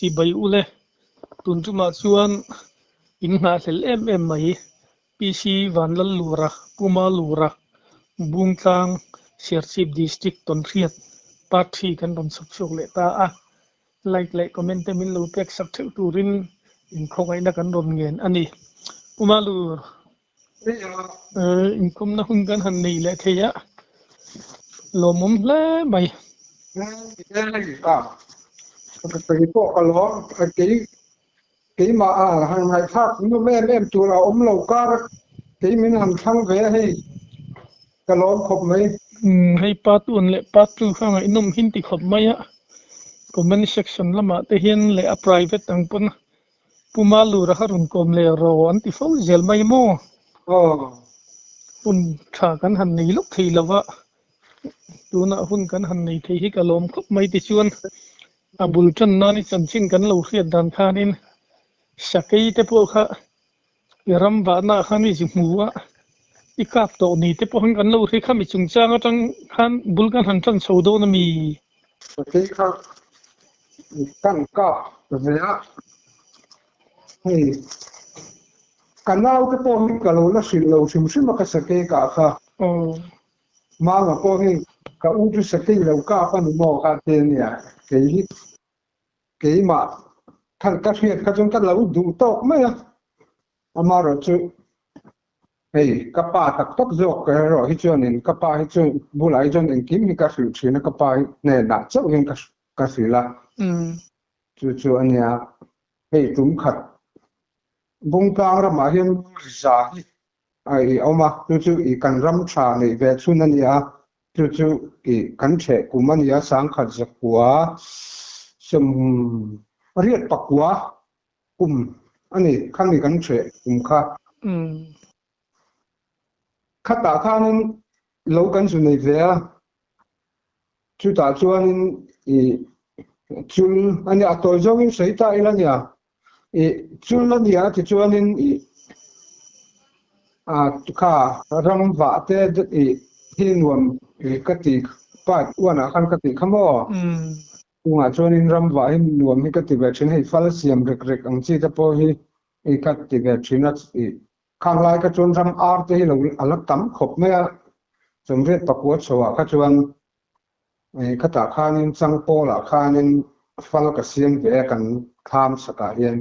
Chibai ule, tun tumah chuan in nghahhlel em em mai. PC Vanlallura, Puma Lura, Bungtlang, Serchhip District Tawnhriat Part 3 kan rawn chhawp chhuak leh ta a. Like leh comment te min lo pek sak theuh turin inkhawngaihna kan rawn ngen a ni. Puma Lur, inkawmna hun kan han nei leh thei a, lawmawm hle mai. Kei pawh ka lawm, kei keimah a han ngaihthlak nawm em em tur a awm lo kar kei min han thlang ve a hei ka lawm khawp mai. Hei part one leh part two kha ngaihnawm hin ti khawp mai a, comment section lamah te hian leh a private ang pawn Pu Malura kha rawn kawm leh rawh an ti fo zel mai maw? Aw. Hun tha kan han nei lawk thei lo va, tunah hun kan han nei thei hi ka lawm khawp mai tichuan a bul tan nan i chanchin kan lo hriat dan khanin sakei te pawh kha i ram vahna ah khan i zu hmu a, i kap tawh ni te pawh khan kan lo hre kha mi chungchang atang khan bul kan han tan chho dawn a mi? Sakei kha kan kap ve a, hei ka naute pawh hi ka lo la hrilh lo hrim hrim a ka sakei kah kha. Mama pawh hi ka u chu sakei lo kap a ni maw kha te nia, kei hi keimah khan ka hriat kha chuan ka lo duh tawk mai a, amaherawhchu hei ka pa tak tak zawk erawh hi chuanin ka pa hi chu bulah hi chuan engkim hi ka hrilh thin a, ka pa hi hnenah chauh hian ka hrilh a, chu chu a nia hei tum khat Bungtlang ramah hian za hi a i awm a, chu chu i kan ram tha neih ve chhun a ni a, chu chu i kan theh kum a ni a, sangkhat zakua sawm riat pakua kum a ni, khami kan theh kum kha. Khatah khanin lo kan zu nei ve a, chutah chuanin i chul a nia, a tawi zawngin sawi ta ila nia, I chul a nia tichuanin i a kha ram vah te i hi nuam i ka ti part one ah khan ka tih kha maw? Chungah chuanin ram vah hi nuam hi ka ti ve thin hei fal siam rek rek ang chi te pawh hi i ka ti ve thin a i khang lai kha chuan ram ar te hi lo a la tam khawp mai a sawmriat pakua chho ah kha chuan Khatah khanin Changpawlah khanin fal ka siam ve a kan thlam sakah hian.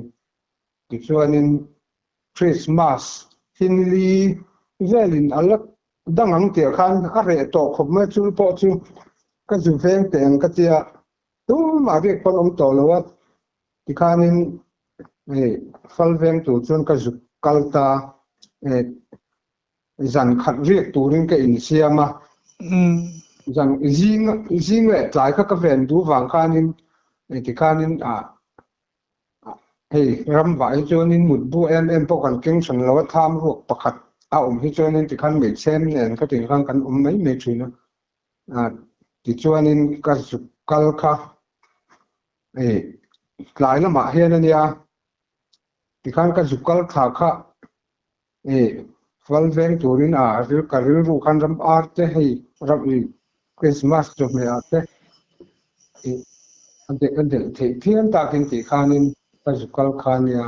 Tichuanin Christmas Hinli velin a la dang ang tih ah khan a reh tawh khawp mai chul pawh chu ka zu veng teh ang ka tia tumah riak pawn awm tawh lo a tikhanin fal veng tur chuan ka zu kal ta Zan khat riak turin ka insiam a, zan zing zing leh tlai kha ka ven duh vang khanin tikhanin ah hei ram vah hi chuanin mutbu em em pawh kan keng hran lo a, tham ruak pakhat a awm hi chuanin tikhan hmeichhem nen kha tin khan kan awm mai mai thin a, ah tichuanin ka zuk kal kha hei tlai lamah hian a nia tikhan ka zuk kal thla kha. I fal veng turin a ril ka rilru khan ram ar te hei ram i Christmas chawhmeh ah te i a delh a delh theih phian takin tih khanin ka zu kal kha nia.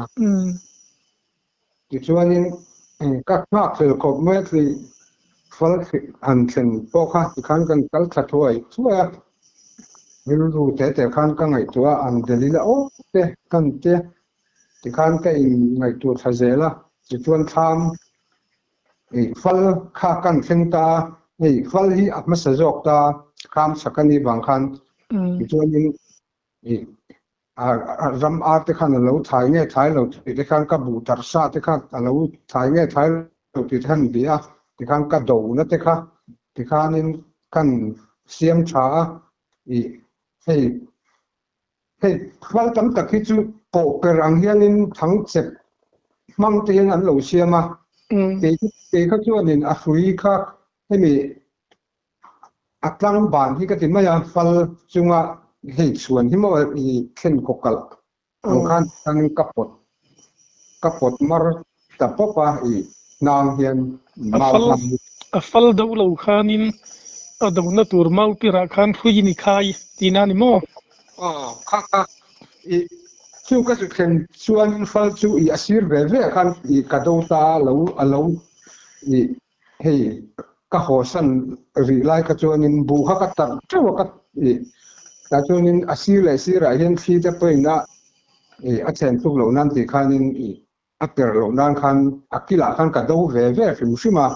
Tichuanin ka nghak fel khawp mai a tih fal han thlen pawh kha tikhan kan kal thla thuai thuai a, rilru te te khan ka ngaihtuah a an delh ila aw te kan te Tikhan ka in ngaihtuah thla zel a, tichuan thlam ih fal kha kan thleng ta a, hei fal hi a hmasa zawk ta kham sak a nih vang khan tichuanin ih a ram ar te khan a lo thai nge thai lo tih te khan ka buh tarh sa te khan a lo thai nge thai lo tih te khan bih a, tikhan ka do na te kha tikhanin kan siam tha a ih hei Hei khual tam tak hi chu pawh per ang hianin thang chep hmang te hian an lo siam a, kei kei kha chuanin a hrui kha hemi a tlang ban hi ka ti mai a, fal chunga hei chhuan hi maw i thlen kawk kalh ang khan tangin ka pawt ka pawt mar ta pawp a i hnang hian mau hnang hi. A fal do lo khanin a dona tur mau pirah khan hrui ni khai tihna a ni maw? Aw, kha kha i Chu ka zu thlen chuan fal chu i a sir ve ve khan i ka do ta a lo a lo i hei ka hawsan rih lai kha chuanin buh kha ka tarh teuh a ka i tah chuanin a sir leh sirah hian thli te pawhin a i a chhen tluk loh nan tih khanin i a per loh nan khan a kilah khan ka do ve ve hrim hrim a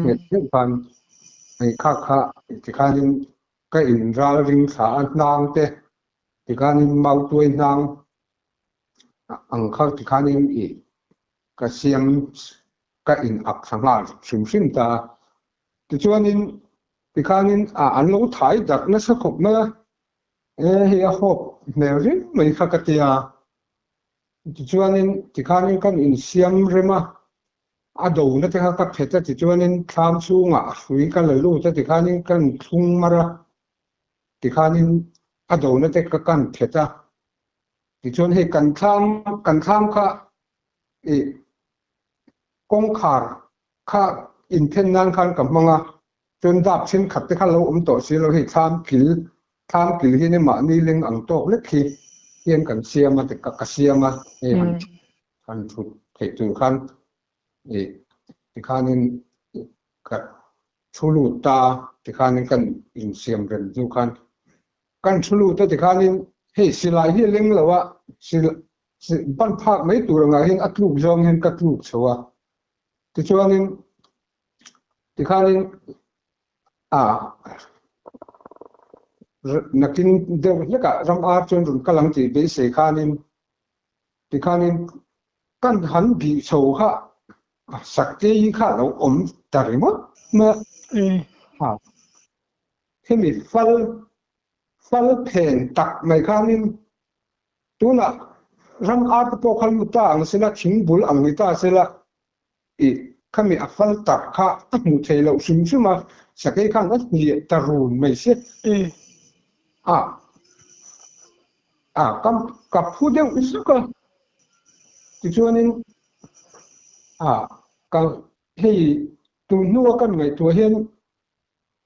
nghet deuh khan i kha kha tikhanin ka inral ring thla a hnang te Tikhanin mautuai hnang ang kha tikhanin i ka siam ka in ak thla nghal hrim hrim ta a. Tichuanin tikhanin a an lo thai darh nasa khawp mai a, e hei a hawp hmel reng mai kha ka ti a. Tichuanin tikhanin kan insiam rem a, a dona te kha ka phet a, tichuanin thlam chhungah hrui ka la lut a, tikhanin kan thlung mar a. Tikhanin a dona te ka kan phet a, tichuan hei kan thlam kan thlam kha ih kawngkhar kha inthen nan khan ka hmang a, chuan dap thenkhat te kha lo awm tawh si lo hei thlam kil thlam kil hian i mahni leng ang tawk lek hi hian kan siam a ka siam a hei han han thut theih tur khan ih tikhanin ka Thu lut ta tikhanin kan insiam rem hnu khan kan thu lut a tikhanin hei silai hi a leng lo a, ban phak mai tur angah hian a tluk zawng hian ka tluk chho a. Tichuanin tikhanin a nakin deuh hlekah ram ar chuan rawn kal ang tih beisei khanin tikhanin kan han bih chho kha Sakei kha a lo awm ta ringawt mai a. Hemi fal fal phen tak mai khanin tunah ram ar te pawh kha lut ta ang sela, thing bul ang ni ta sela ih khami a fal tak kha a hmuh theih loh hrim hrim a, Sakei khan a hniah ta run mai se. A a ka phu deuh zuk a, tichuanin A ka hei tun hnua kan ngaihtuah hian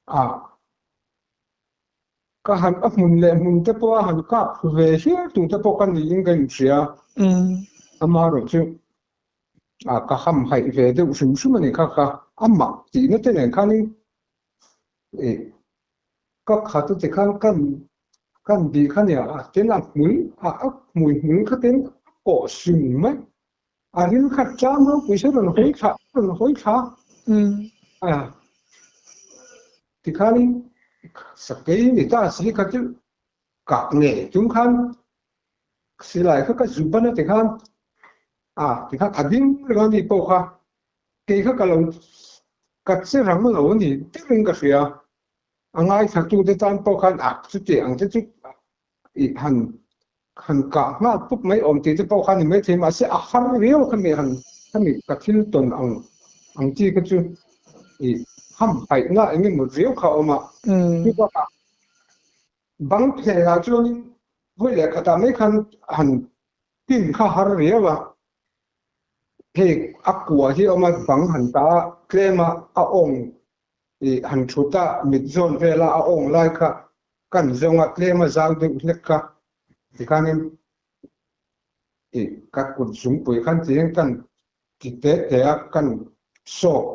a ka han a hmun leh hmun te pawh a han kap thlu ve hial tur te pawh ka niin ka inhria. Amaherawh chu a ka ham haih ve deuh hrim hrim a ni kha kha amah tihna te nen khanin ih ka khat a ti khan kan kan bih kha nia a tin a hmul a a hmui hmul kha tin a kawh sung mai. A ril khat tlang ropui se rawn hawi thla rawn hawi thla a tikhanin sakei ni ta si kha chu kah nge tum khan silai kha ka zu ban a tikhan a tikhan a ding reng a ni pawh kha kei kha ka lo ka che rang lo a ni deuhin ka hria a ngaithla tute tan pawh khan a chuti ang te chu i han han kah nghal pup mai awm tih te pawh kha ni maithei mahse a har riau kha mi han khami ka thil tawn ang ang chi kha chu i ham haihna eng emaw riau kha a awm a chu bakah bang phenah chuanin vawi leh khatah mai khan han tin kha har riau a hei a kua hi a awm a bang han ta a tlem a a awng i han thut a mit zawn vela a awng lai kha Kan zawnga tlem a zau deuh hlek kha tikhanin i ka kut zungpui khan tiin kan ti te te a, kan sawk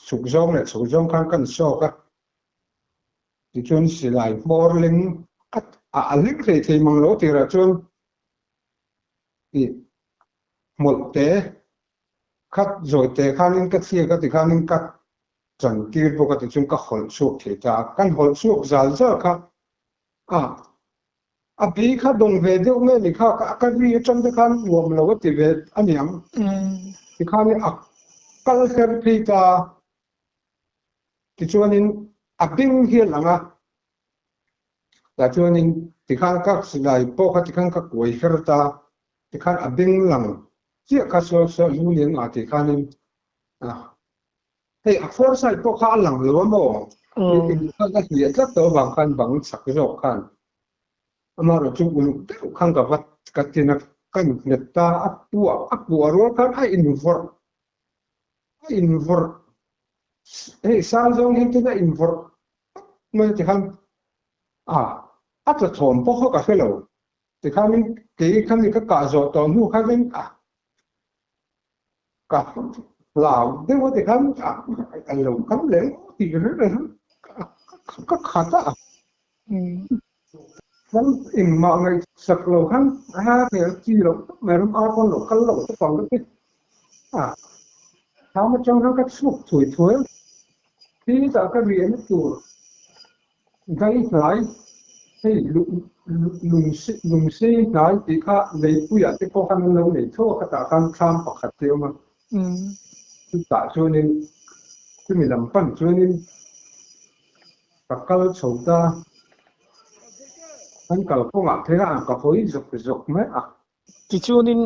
chhuk zawng leh chhuk zawng khan kan sawk a, tichuan silai hmawr leng a a leng hlei thei mang lo tirah chuan i hmawlh te khat zawi te khanin ka thliak a tikhanin ka Chan tir bawk a ti chuan ka hawlh chhuak thei ta a, kan hawlh chhuak zal zal kha a, a bei kha dawng ve deuh nge ni kha ka ri atang te khan nuam lo a ti ve a niang tikhan a kal her phei ta a, tichuanin a beng hi a lang a, tah chuanin tikhan ka silai pawh kha tikhan ka kuai her ta a, tikhan a beng lang chiah kha saw saw lu lian ngah tih khanin a. Hei a foresight pawh kha a lang lo a maw? Khan a hliah tlat tawh avang khan bang chak zawk khan amaherawh chu uluk deuh khan ka va ka tin a, ka innghet ta a puah a puah rual khan a invawrh a invawrh hei sang zawng hian tin a invawrh mai ti khan a a tla thawm pawh kha ka hre lo. Tikhanin kei khami ka kah zawh tawh hnu khanin a ka hlau deuh a tikhan a lo kal leh ngawt tih ka hre reng a, ka khat a. Chuan engmah ngaihsak lo khan a hel chi loh tawp mai ram ar pawn lo kal loh tawp ang ka ti a. Thlam atang khan ka chhuak thuai thuai a, khitah ka riahna tur Daihnai, hei lungsei hnai tih kha leipuiah te pawh khan an lo nei tho a, khatah khan thlam pakhat te a awm a. Chutah chuanin chumi lam pan chuanin ka kal chho ta, an kalkawngah phei a ka hawi zawk zawk mai a. Tichuanin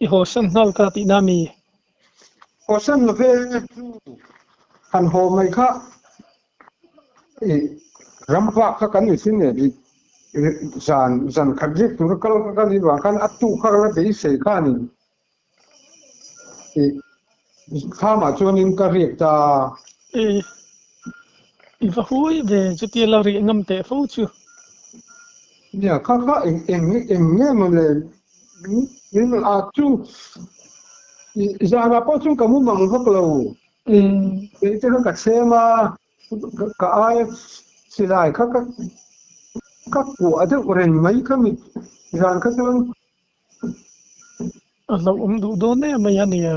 i hawsan nghal ka tihna mi? Hawsan lo ve, han haw mai kha i ram vak kha kan ni sin e, zan zan khat riak tura kal kha kan nih vang khan a tuk kha ka la beisei kha a ni. I thlamah chuanin ka riak ta. I i va hui ve chutia la rih ngam teh fo chu. Nia kha kha eng eng eng nge maw le min a chu i zanah pawh chuan ka mu mang vak lo. Kei te kha ka chhem a ka ai silai kha ka ka kuah deuh reng mai kha mi zan kha chuan. A hlauhawm duh dawn em mai a nia,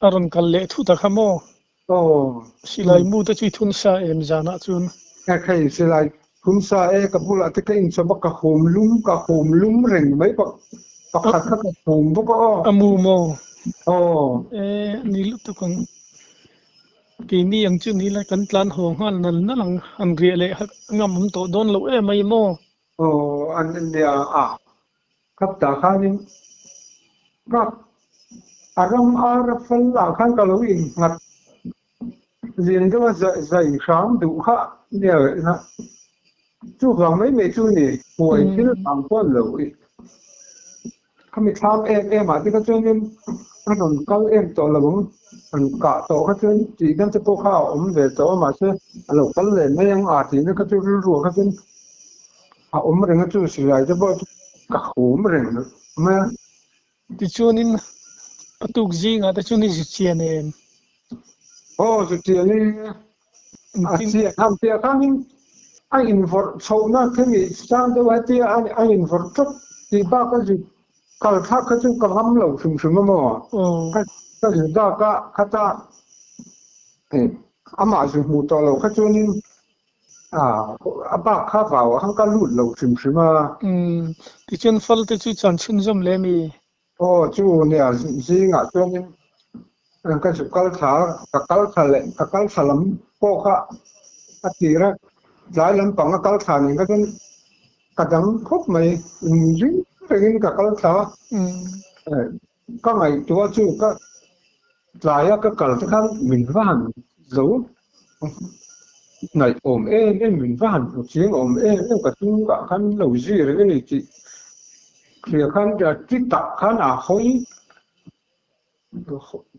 a rawn kal leh thut a kha maw? Aw. Silai mu te chu i thun sa em zanah chuan? Hei silai thun sa e, ka bulah te ka inchawp a, ka hum lum, ka hum lum reng mai pakhat kha ka hum bawk a aw. A mu maw? Aw. E, ni lutuk ang. Keini ang chu ni la kan tlan haw nghal nal nal ang, han riah leh ngam awm tawh dawn loh em mai maw? Aw, an nia a. Khaptah khanin ka a ram ar a fal ah khan ka lo innghat lian deuh a zai hram duh kha nia chuvang mai mai chu ni huai thil vang pawh an lo i khami thlam em em ah te kha chuanin a rawn kal em tawh lo ang an kah tawh kha chuan tih dan te pawh kha a awm ve tawh a mahse a lo kal leh mai ang a tihna kha chu rilru ah kha chuan A awm reng a chu silai te pawh chu ka hum reng mai a. Tichuanin a tuk zingah te chuan i zu chian em? Aw zu chian e. A chian ham piah khanin a invawrh chhohna themi sang deuh hetia a invawrh tawp tih bak a zu kal thlak kha chu ka ngam lo hrim hrim a maw? Ka zu dak a khata amah zu hmuh tawh lo kha chuanin A bak kha vau ah khan ka lut lo hrim hrim a. Umm, tichuan fal te chu chan chhunzawm le mi? Aw, chu nia zingah chuanin ka zu kal thla a, ka kal thla leh ka kal thla lam pawh kha a tir a, tlai lampang a kal thla nen kha chuan ka dang khawp mai, inring rengin ka kal thla a. Ka ngaihtuah chu ka tlaia ka kal te khan min va han zo ngaih awm em em, min va han hmu chiang awm em em, ka chungah khan min lo zir reng a ni tih hria khan ti tak khan a hawi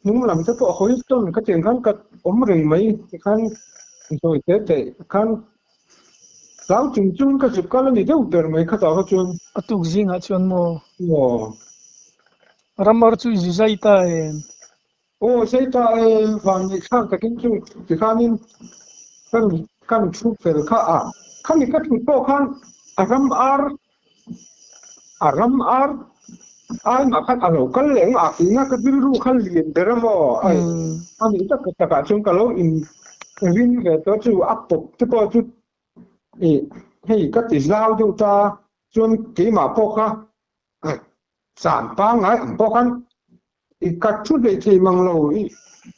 hnung lam te pawh a hawi tawn ka tiang khan ka awm reng mai tikhan zawi teh teh khan Hlau chung chung ka zuk kal a ni deuh ber mai khatah kha chuan. A tuk zingah chuan maw? Aw. Ramar chu i zu zai ta em? Aw zai ta e, van neih thlak takin chu tikhanin kan kan thu fel kha a. Khami ka thut pawh khan a ram ar a ram ar ai mah khan a lo kal leh ang a tihna ka rilru kha lian ber a maw? Ai a nih tak takah chuan ka lo in ring ve tawh chu a pawp te pawh chu ih hei ka ti zau deuh ta chuan keimah pawh kha chan pangngai ang pawh khan i ka thu hlei thei mang lo i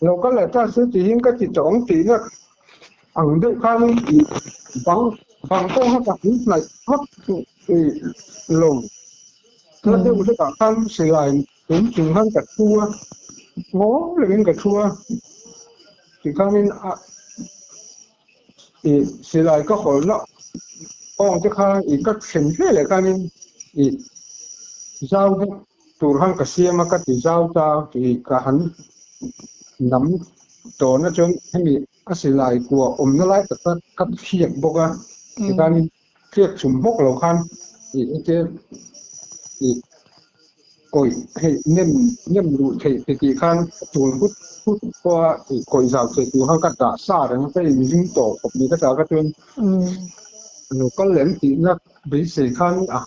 lo kal leh ta se tihin ka ti tawh ang tihna ang deuh khan i bang bang pawh kha ka hmu hnaih vak lo hla deuh hlekah khan silai tum chung khan ka thu a ngawi rengin ka thu a tikhanin a i silai ka hawlna awng te kha i ka thlen hle leh khanin i zau deuh tur khan ka siam a ka ti zau ta tih ka han nam tawhna chuan hemi a silai kua awmna lai tak kha ka thiak bawk a tikhanin thiak chhum bawk lo khan i hetia. I kawih hei nem nem luh theih ti tih khan tul hut hut pawha i kawih zau theih tur khan ka dah sa reng a, ka inring tawh khawp mai ka dah kha chuan lo kal leh ang tihna beisei khan a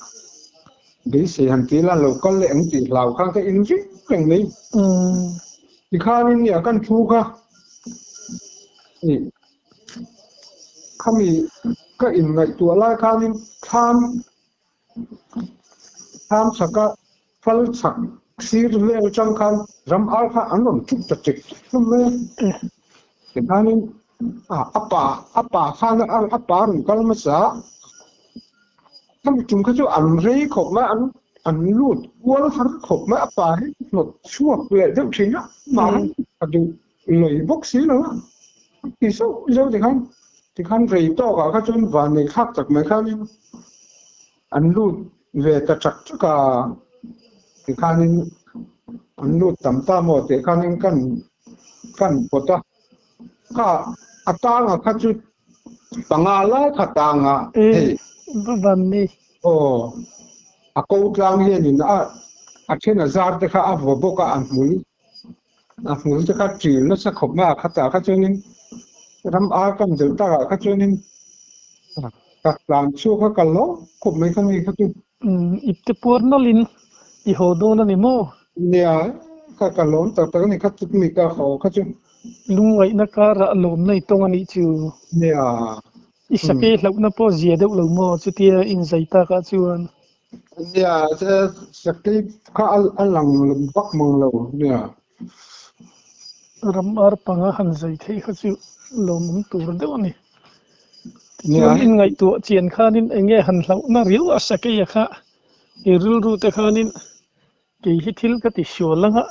beisei han tih ila lo kal leh ang tih hlau khan ka inring reng mai. Tikhanin nia kan thu kha i khami ka inngaihtuah lai khanin thlam Thlam chhaka fal chhak sir vel atang khan ram ar kha an rawn thup ta chek chek hlawm mai a. Tikhanin a pa a pa khan a pa rawn kal hmasa a, khami tum kha chu an rei khawp mai a, an lut kual har khawp mai a, a pa hi hnawt chhuak leh deuh thin a, amah han a duh lawi bawk si lo a, ti zauh zauh tikhan tikhan rei tawkah kha chuan van nei thlak tak mai khanin an lut ve ta chak chak a, tikhanin an lut tam ta maw tih khanin kan kan pawt a, kha a tanga kha chu panga lai kha tanga hei aw a ko tlang hianin a a then a zar te kha a vaw bawk a a hmul. A hmul te kha ṭil nasa khawp mai a, khatah kha chuanin ram ar kan deuh takah kha chuanin ka tlan chhuak a, ka lawm khawp mai kha mi kha chu. Umm ipte puar nawlhin i haw dawn a ni maw? Nia, kha ka lawm tak tak a ni kha chu mi ka haw kha chu. Lungngaihna karah lawmna i tawng a nih chu. Nia. I sakei hlauhna pawh zia deuh lo maw chutia inzai takah chuan? Nia, sakei kha a lang vak mang lo nia. Ram ar panga han zai theih kha chu lawmawm tur deuh a ni. Tichuan inngaihtuah chian khanin eng nge han hlauhna riau a sakeia kha i rilru te khanin kei hi thil ka ti sual anga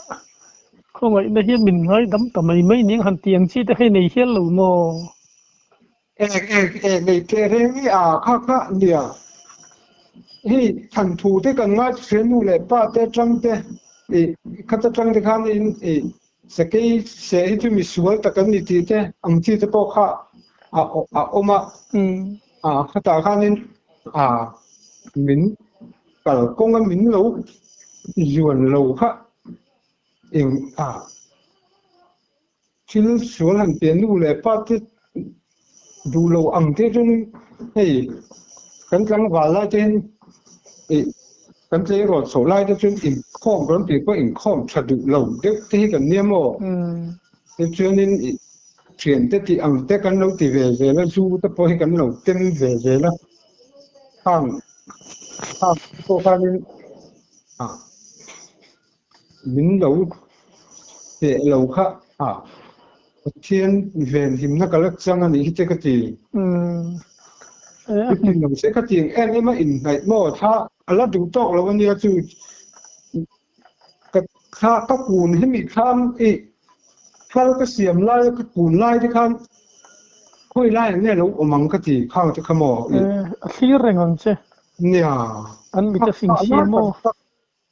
khawngaihna hian min ngaidam ta mai mai ning han ti ang chi te kha i nei hial lo maw? Eng eng eng nei teh reng i a kha kha nia. Hei than thu te kan ngai hria nu leh pa te atang te i khat atang te khan in i sakei seh hi chu misual tak an ni tih te ang chi te pawh kha a a awm a. A khatah khanin a min kalkawng a min lo zuan lo kha eng a. Thil sual han pian nu leh pa te duh lo ang te chuan hei kan tlangval lai te hian ih kan tleirawl chhoh lai te chuan inkhawm rawn tih pawh inkhawm tha duh lo deuh te hi kan nia maw? Tichuanin ih thian te tih ang te kan lo ti ve zel a, zu te pawh hi kan lo tem ve zel a, khang khang te pawh khanin ah. Min lo teh lo kha a Pathian venhimna ka la chang a nih hi che ka ti. Chutin lo se ka ti ang em em a inhnaih maw thla a la duh tawk lo a nia chu ka thla ka kun hemi thlam i thal ka siam lai a ka kun lai te khan khawi lai ang nge lo awm ang ka ti khang te kha maw i. A thlir reng ang che. Nia. An mit a fing si maw.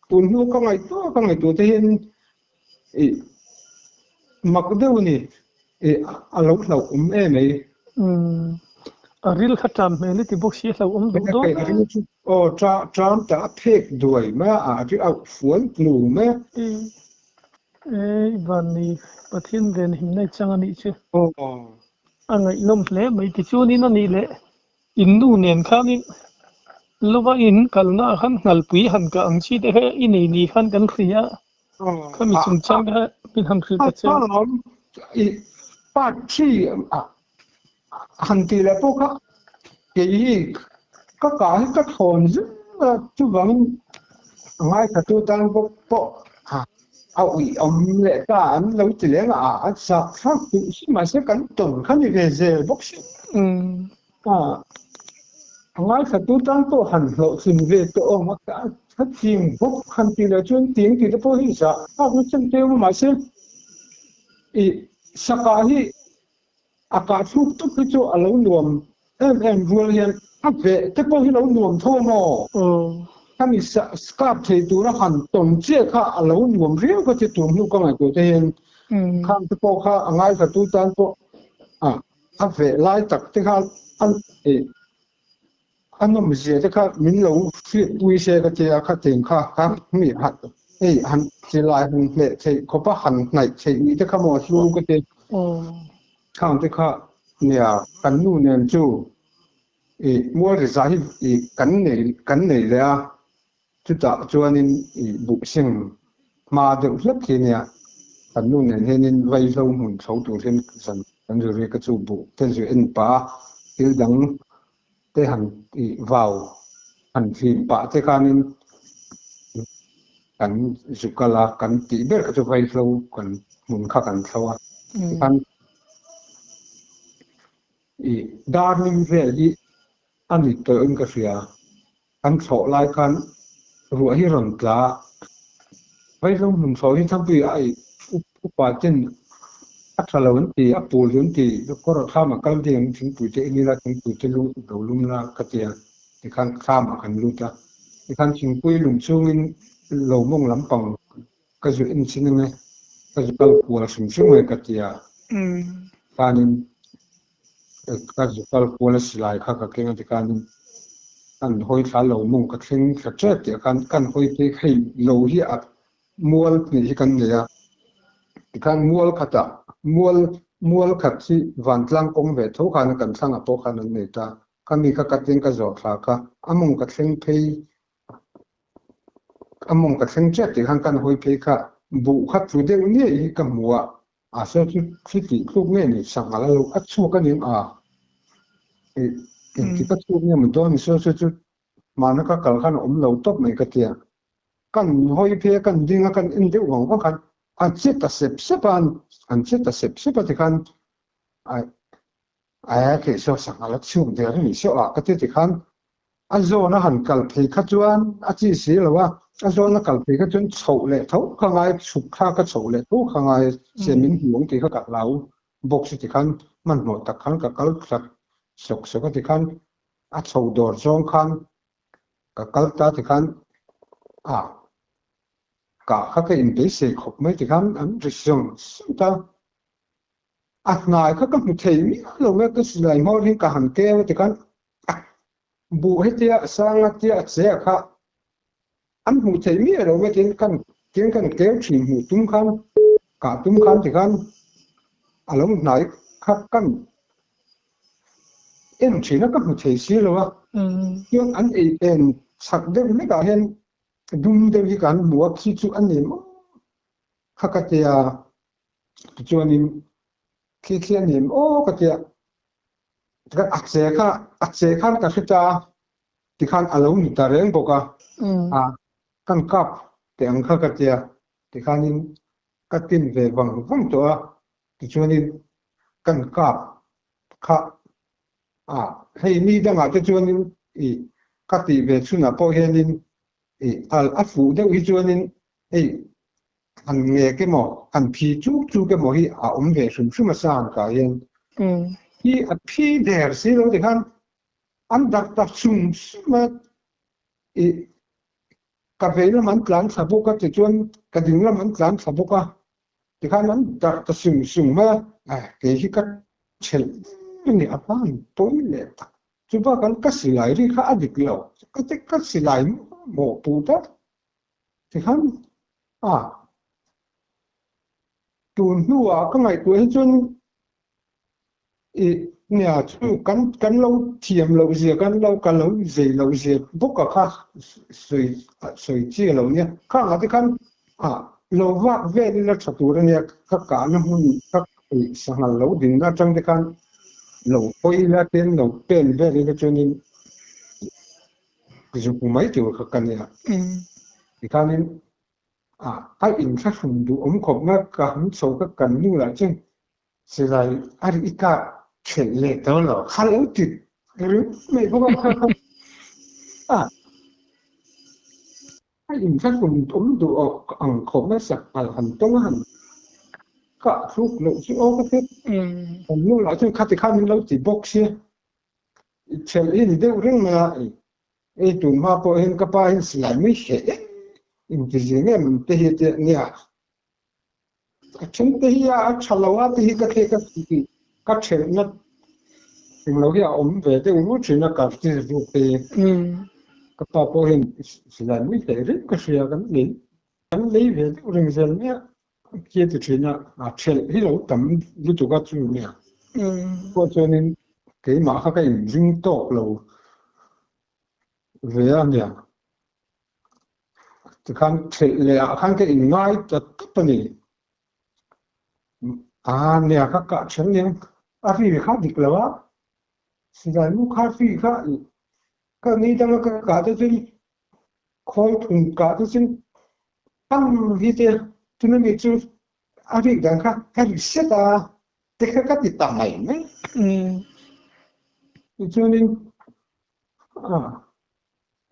Tun hnu ka ngaihtuah ka ngaihtuah te hian ih mak deuh a ni ih a lo hlauhawm em mai. Umm a ril kha ṭam hmel i ti bawk si a hlauhawm duh dawn a. Aw ṭam ta a phek duai mai a, a ri auh fual hnu mai a. E i van ni Pathian ven himna i chang a nih chu. Aw. A ngaihnawm hle mai tichuanin a nih leh In nu nen khanin lova in kalna ah khan nghalpui han kah ang chi te kha i nei ni khan kan hria a, khami chungchang te kha min han hrilh ta che. I part 3 ah han tih leh pawh kha kei hi ka kah hi ka thawn zel a, chuvangin a ngaithla tan bawk pawh a uih awm leh ta an lo ti leng a, a zak thlak duh si mahse kan tawn kha ni ve zel bawk si. A ngaithla tu tan pawh han hlawhtlin ve tawh awm a, a ching bawk han tih leh chuan ting tih te pawh hi zah thlak na chen teu a mahse i sakah hi a kah thluk tawp hi chu a lo nuam em em rual hian a veh te pawh hi lo nuam tho a maw? Khami kap thei tura han tawn chiah kha a lo nuam riau ka ti tur hnu ka ngaihtuah te hian khang te pawh kha a ngaithla tu tan pawh a veh lai tak te kha a A nawm zia te kha min lo hriatpui se ka tia khatin kha kha mi hei han silai han hleh theih khawp a han hnaih theih ni te kha maw a hlu ka ti. Khang te kha nia kan nu nen chu i mual riza hi i kan nei kan nei leh a, chutah chuanin i buhseng hma deuh hlek hi nia kan nu nen hianin vaihlo hmun chho tur hian zan kan zu ri ka chu buh te zu en pah a, thil dang te han tih vau han hlim pah te khanin kan zu kal a, kan tih ber kha chu vaihlo kan hmun kha kan thlo a, tikhan i darling vel hi a ni tawh in ka hria, kan thlawh lai khan ruah hi rawn tla a, vaihlo hmun thlawh hi thangpui a i upa ten A tha lo an ti, a pul an ti, kawr ah thlam ah kal ding ang thingpui te en ila thingpui te lu lo lum la ka ti a, tikhan thlam ah kan lut a, tikhan thingpui lum chungin lo mawng lampang ka zu en chin ang e, ka zu kal kual hrim hrim ang e ka ti a, khanin ka zu kal kual a silai kha ka keng a tikhanin kan hawi thla lo mawng ka thleng thla tep tih ah khan kan hawi phei hei lo hi a Mual tih hi kan nei a, tikhan mual khatah mual mual khat hi vantlang kawng ve tho khan kan thlangah pawh khan an nei ta. Ka mi kha ka tin ka zawh thla kha a mawng ka thleng phei a mawng ka thleng chiah tih khan kan hawi phei kha buh kha tlu deuh ngei hi ka hmu a, a saw chu thli tih tluk ngei ni sangha la lo a chhuak a ning a, engtik a chhuak nge maw dawn ni saw chu Mahna ka kal khan a awm lo tawp mai ka tia. Kan hawi phei a, kan ding a, kan en deuh vang vang khan a che ta sep sep a, an che ta sep sep a tikhan ai ai a theih saw sangha la chhuk der a nih saw a ka ti tikhan a zawn a han kal phei kha chuan a chi si lo a, a zawn a kal phei kha chuan chhoh leh tho kha ngai chhuk thlak a chhoh leh tho kha ngai se min hmu ang tih kha ka hlau bawk si tikhan hmanhmawh tak khan ka kal thla sawk sawk a tikhan A chho dawr zawng khan ka kal ta tikhan a kah kha ka inbeisei khawp mai tikhan an ri zawng zawng ta. A hnai kha ka hmu thei miah lo mai ka silai hmawr hi ka han keu a tikhan a buh hetia a sang a tia a che a kha an hmuh thei miah lo mai tiin kan tiin kan keu thin hmuh tum khan kah tum khan tikhan a lo hnai kha kan En thin a ka hmu thei si lo a, chuan an ei en chak deuh hlek ah hian dum deuh hi kan hmu a, khi chu a ni maw kha ka tia, tichuanin khi khi a ni maw ka tia, tikhan a che kha a che khan ka hre ta a, tikhan a lo ni ta reng bawk a, a kan kap teh ang kha ka tia, tikhanin ka tin ve vang vang tawh a, Tichuanin kan kap kha a, hei mi dangah te chuanin i ka tih ve chhunah pawh hianin i a fuh deuh hi chuanin hei han ngek emaw han phi chuk chuk emaw hi a awm ve hrim hrim a sa han kah hian hi a phi der si lo tikhan an darh ta sum sum a i ka vei lam an tlan thla bawk a tichuan ka ding lam an tlan thla bawk a. Tikhan an darh ta sung sung mai a, eh kei hi ka thelh a ni a hman pawi leh tak. Chu bakah ka silai ri kha a dik lo, ka ti ka silai mawh puh ta. Tikhan a tun hnuah ka ngaihtuah hi chuan i nia chu kan kan lo thiam loh zia kan lo ka lo zei loh zia bawk a kha sawi sawi chi a lo nia khangah te khan ah lo vak vel ila tha tur a nia ka kahna hmun ka sanghal lo dinna atang te khan lo hawi ila ten lo pen vel ila chuanin zuk mai tur kha ka nia tikhanin ah a inthlahrun duh awm khawp mai ka han chho ka kan nu lah chuan Silai a ri kah thelh leh tawh lo, kha lo ti ringawt mai bawk a kha kha a a inthlahrun awm duh awk ang khawp mai sak nghal han tawng a han kah thluk loh chu aw ka ti. Kan nu lah chuan khati khan min lo ti bawk sia, i thelh hi ni deuh reng mai a, ei tun hma pawh hian ka pa hian silai mai hreh em intizing em te hi a tia nia. A then te hi a tha lo a te hi ka thlek a ka thelhna Englo hi a awm ve deuh rut thin a cartridge ruk te hi. Ka pa pawh hian silai mui hlei reng ka hria kan lei kan lei ve deuh reng zel mai a khi a ti thin a, a thelh hi lo tam lutuk a chu nia. Pawh chuanin keimah kha ka inring tawk lo ve a nia. Tikhan thelh leh ah khan ka inngai ta tawp a ni. A nia ka kah then nen a ri kha dik lo a, silai mu kha ri kha ka ni dang a ka kah te chuan khawl thum kah te chuan pang hi te tuna mi chu a rik dan kha ka ri set a te kha ka ti ta mai mai. Tichuanin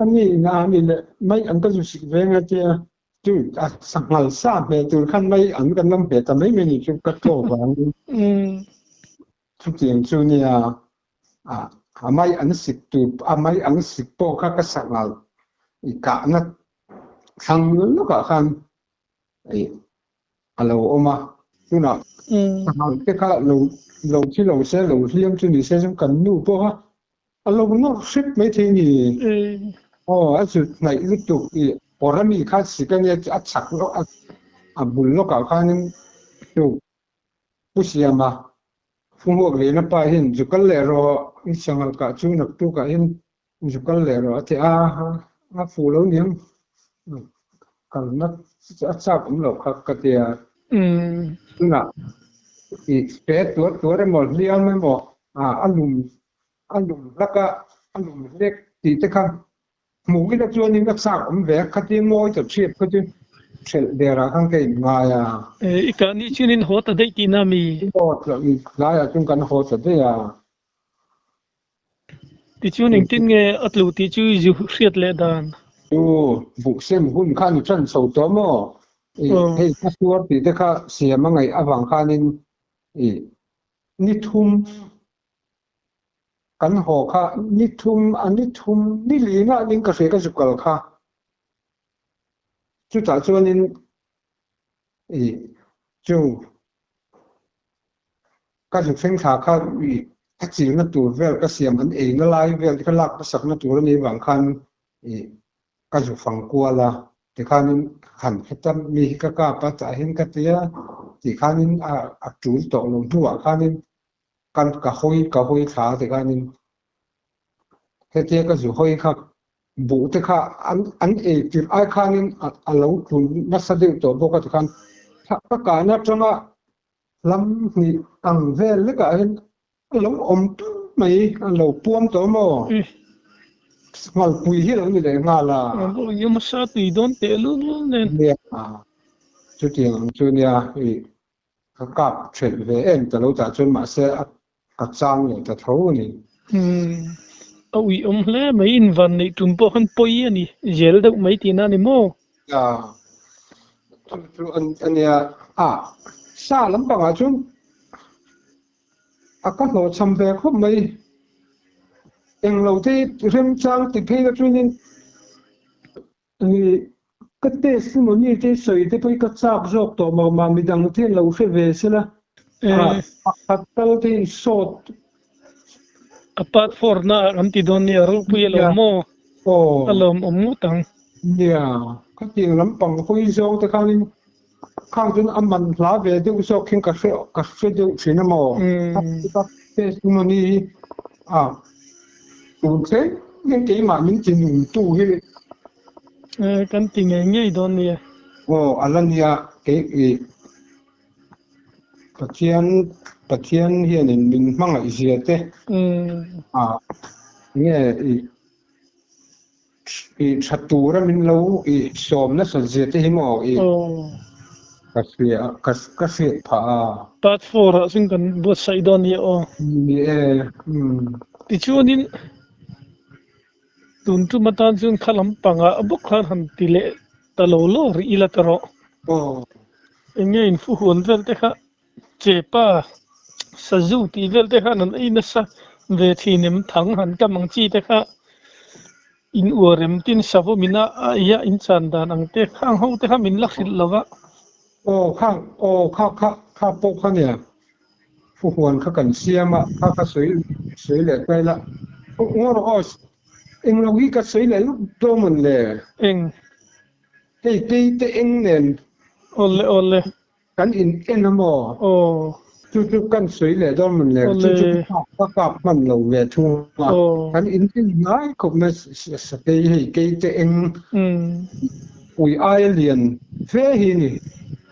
a ni ina a ni leh mai an ka zu sik ve ang a tia. Chu a sanghal sa hmel tur khan mai an kan lam hmel ta mai mai ni chu ka tlaw vangin chutiang chu nia a mai an sik tur a mai an sik pawh kha ka sanghal i kahna thlang lawkah khan a lo awm a tunah sanghal te kha lo lo thi lo se lo hliam chu ni se chu kan nu pawh kha A lo nawr hrep mai thei ni. Aw a zut hnaih lutuk i awr a mi kha sik a nia a chak lawk a a bul lawkah khanin chu Pu Siama Pu Hmuak Liana pa hian zu kal leh rawh i sangal kah chu naktukah hian zu kal leh rawh a ti a, a fuh lo niang kalna a chak awm loh kha ka ti a. Tunah i pe tuar tuar emaw hliam emaw a lum a lum hlak a, a lum hlek tih te kha hmuh ila chuanin a chak awm ve a, khatia ngawi ta ṭhiat kha chu ṭhelh derah khan ka inngai a. I kah nih chuanin haw ta daih tihna mi? Aw, tlaiah chuan kan haw ta daih a. Tichuan engtin nge a tlu tih chu i zu hriat leh dan? Chu buhsem hun khan i ṭan chho tawh maw? Hei ka suar tih te kha siam a ngaih avang khanin i ni thum Kan haw kha ni thum a ni thum ni lina ning ka hria ka zu kal kha. Chutah chuanin i chu ka zu thleng thla kha i a chilna tur vel ka siam an eina lai vel te kha lak hmasakna tur a nih vang khan i ka zu fang kual a, tikhanin han heta mi hi ka kap a tah hian ka ti a, tikhanin a tul tawh lo hnuah khanin Kan ka hawi ka hawi thla a tikhanin hetia ka zu hawi kha buh te kha an an ei tirh ai khanin a lo tlun nasa deuh tawh bawk a tikhan ka kahna atanga lam hnih ang vel lekah hian a lo awm tum mai a lo puam tawh maw ngalpui hi a lo ni leh nghal a. Yamasa tui dawn teh lul lul nen. Nia chutiang ang chu nia i Ka kap thelh ve em ta lo tah chuan mahse a ka chang leh ta tho a ni. Umm a uih awm hle mai invan neih tum pawh khan pawi a ni zel deuh mai tihna a ni maw? A chu chu a nia a sa lampangah chuan a ka hlawhchham ve khawp mai. Englo te remchang ti phei la chuanin Ni, ka testimony te sawi te pawh hi ka chak zawk tawh mah mah midang te hian lo hre ve sela, a pakhat tal te in sawt. A part four na ah kan ti dawn nia, ropui a lo maw? Aw. A lawm awm ngawt ang. Nia, khatiang lampang hawi zawng te khanin khang chuan a man hla ve deuh zawk hian ka hre ka hre deuh thin a maw? Ka testimony hi a tun thleng hian keimah min ti nung tu hi Kan ti ngei ngei dawn nia. Aw a la nia kei i Pathian Pathian hianin min hmangaih zia te a nge i I tha tura min lo i sawm nasat zia te hi maw i ka hria ka ka hriat phah a. Part four ah chuan kan buatsaih dawn nia aw. Ni e umm. Tichuanin tun tum atan chuan kha lampangah bawk khan han ti leh ta lo lo rih ila ta rawh. Aw. Eng nge in fuhuan vel te kha Chepa, sazu tih vel te khan an ei nasa ve thin em? Thang han kam ang chi te kha in uar em? Tin savo min a ei a in chan dan ang te khang ho te kha min la hrilh lo va. Aw kha aw kha kha kha pawh kha nia. Fu huan kha kan siam a, kha ka sawi sawi leh ta ila. Ngaw rawh aw, englo hi ka sawi leh lawk dawn mawn le? Eng? Hei tei te eng nen. Awle awle. Kan in en a maw? Aw. Chu chu kan sawi leh dawn mawn le? Chu chu ka kap ka kap hman lo ve thung a. Kan in en hnai khawp mai sakei hei kei te eng ui aia lian fe hi a ni.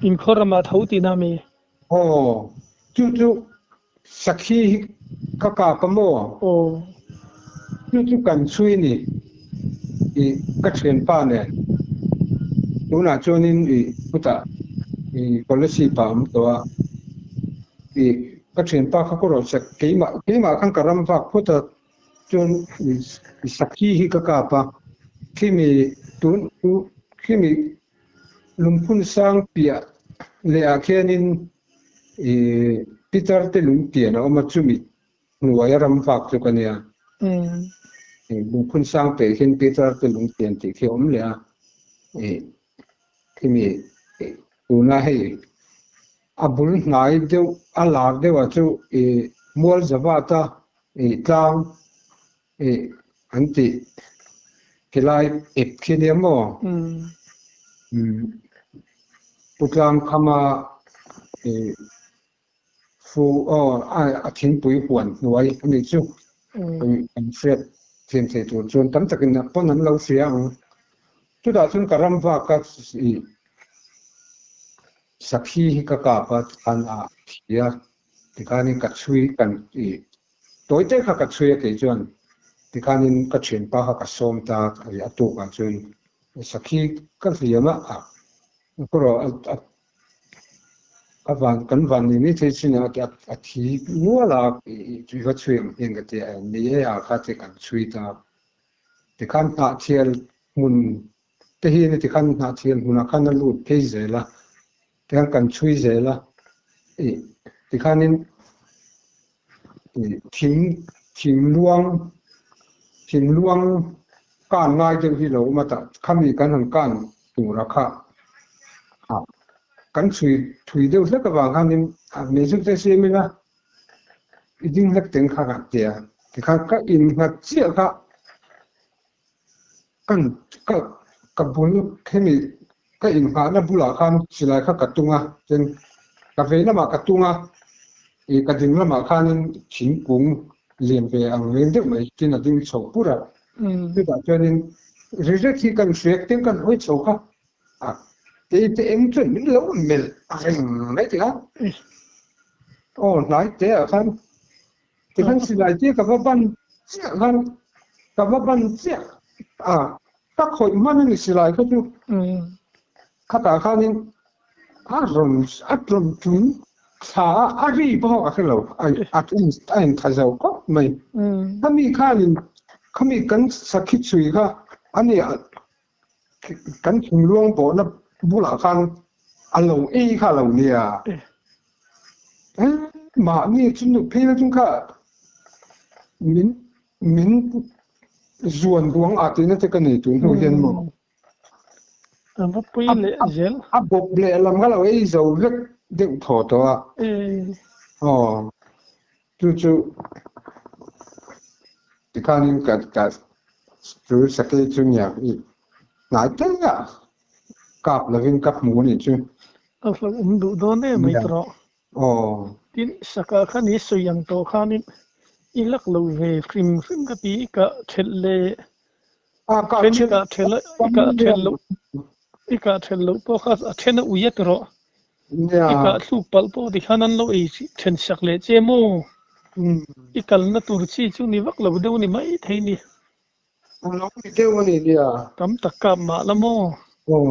Inkhawr ramah tho tihna a mi? Aw, chu chu sakhi hi ka kap a maw? Aw. Chu chu kan chhui ni i ka thianpa nen. Tunah chuanin i chutah i policy pa awm tawh a, i ka thianpa kha ka rawn sak keimah keimah khan ka ram vak phawt a, chuan i sakhi hi ka kap a, khimi tun khimi Lungphun sang piah leh ah khianin ih Peter te lung pian a awm a, chumi hnuaia ram vak chu ka nia. Lungphun sang piah hian Peter te lung pian tih khi a awm leh a, ih khimi tuna hei a bul hnai deuh a lar deuh ah chu ih Mualzavata ih tlang Ih an tih khilai ep khi nia maw? Pu Tlangkhama ih fu aw a thingpui huan hnuai a nih chu kan hriat thiam thei tur chuan tam takin a pawn an lo hria ang. Chutah chuan ka ram vak a ih sakhi hi ka kap a tikhan a thi a tikhanin ka chhui kan ih Tawi te kha ka chhui a kei chuan tikhanin ka thianpa kha ka sawm ta a tukah chuan sakhi ka hliam a, a rawh a van kan van ni mai thei chin a a thi nual a i va chhui ang hian ka ti a, ni e a kha te kan chhui ta tikhan hnahthial hmun te hi ni tikhan hnahthial hmunah khan a lut phei zel a tikhan kan chhui zel a tikhanin Thing thingluang thingluang kan ngai deuh hi lo awm a tah khami kan han kan tur a kha ah kan chhui thui deuh hlek avang khanin meizu te siam ila i ding hlek teng kha ka ti a tikhan ka innghat chiah kha Kan ka ka bul hemi ka inghahna bulah khan silai kha ka tung a, chuan ka vei lamah ka tung a, ih ka ding lamah khanin thingkung lian ve ang reng deuh mai tin a ding chho pur a, chutah chuanin ri rek hi kan hriak teng kan hawi chho kha a kei te eng chuan min lo melh reng mai tih a, aw hnai te ah khan Tikhan silai te ka va ban chiah khan ka va ban chiah a, ka khawih hman a ni silai kha chu. Khatah khanin a rawn a rawn tum thla a, a ri pawh ka hre lo, a a intha zo khawp mai. Khami khanin khami kan sakhi chhui kha a ni kan thinluang bawhna bulah khan a lo ei kha a lo nia. Mahni chu nu phei la chung kha min min zuan ruang ah tihna te ka nei tun hnu hian maw. A bawp leh lam kha lo ei zo vek deuh thaw tawh a. Aw chu chu tikhanin ka ka chu sakei chu nia i hnai tel a kap lovin ka hmu a nih chu. A hlauhawm duh dawn em mai tawh. Aw. Tin, saka kha ni sawi ang tawh khanin i lak lo ve hrim hrim ka ti i kah thelh le. A kah Then i kah thelh a, i kah thelh loh i kah thelh loh pawh kha a then a ui a ti rawh. Nia. I kah thluk palh pawh ti khan an lo ei then sak leh che maw? I kalna tur chi chu ni vak lo deuh ni mai thei ni. A lo ni deuh a ni nia. Tam tak kap mah la maw? Aw.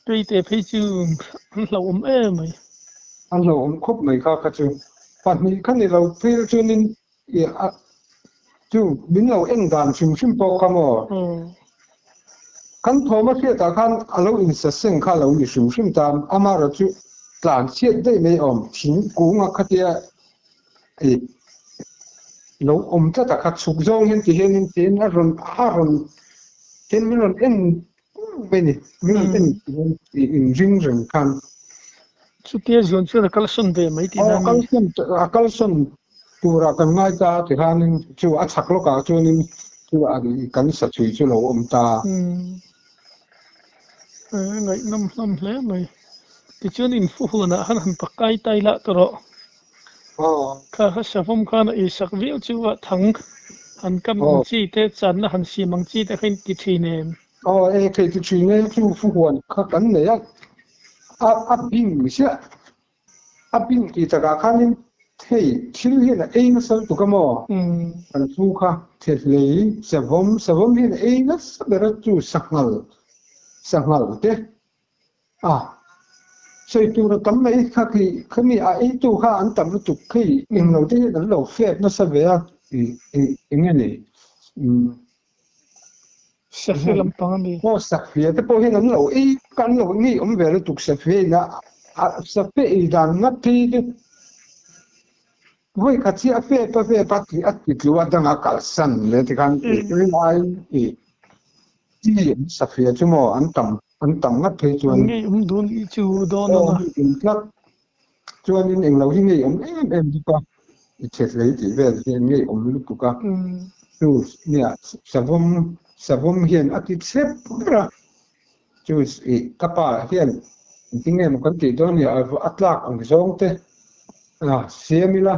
Keite phei chu an hlauhawm em mai. An hlauhawm khawp mai kha kha chu. Pahnih kha ni lo phel chuanin chu min lo en dan hrim hrim pawh kha maw? Kan thawm a hriatah khan a lo insaseng kha a lo ni hrim hrim ta. Amaherawhchu tlan chhiat daih mai awm thingkung a khatia ih lo awm tlat a kha chhuk zawng hian ti hianin tiin a rawn a rawn tin min rawn en mai ni min rawn en in ring reng khan. Chutia zuan chuan a kalsawn ve mai tihna a ni. A kalsawn turah kan ngai ta tikhanin chu a chhak lawkah chuanin chu kan sa chhui chu lo awm ta. Ngaihnawm hlawm hle mai. Tichuan infuhunah khan han pakai tai lah ta rawh. Kha kha savawm khan a eisak viau chu a thang han kam ang chi te, channa han siam ang chi te kha in ti thin em? Aw e thei ti thin e chu fuhuan kha kan nei a, a a bing chiah a bing tih takah khanin hei thil hian a ei nasa lutuk a maw kan fu kha thehlei savawm savawm hian a ei nasa ber a chu sanghal sanghal te a sawi tur a tam mai kha khi khami a eitu kha an tam lutuk khi englo te hian an lo fep nasa ve a ih ih eng nge ni umm. Safi lampang a ni. Aw Safia te pawh hian an lo ei kan lo ngei awm ve lutuk Safia in a Safia ei dan ngat phei chu vawi khat hi a fep a fep a tih a ti tlu a dang a kalsan le tikhan rinai i chi Safia chu maw an tam an tam ngat phei chuan ngei awm dun i chu dawn a na tlat chuanin englo hi ngei awm em em bawk a i chhe hlei tih vel hian ngei awm lutuk a chu nia savawm savawm hian a ti chep ber a chu ih ka pa hian engtin nge maw kan tih dawn ni a tlak ang zawng te a siam ila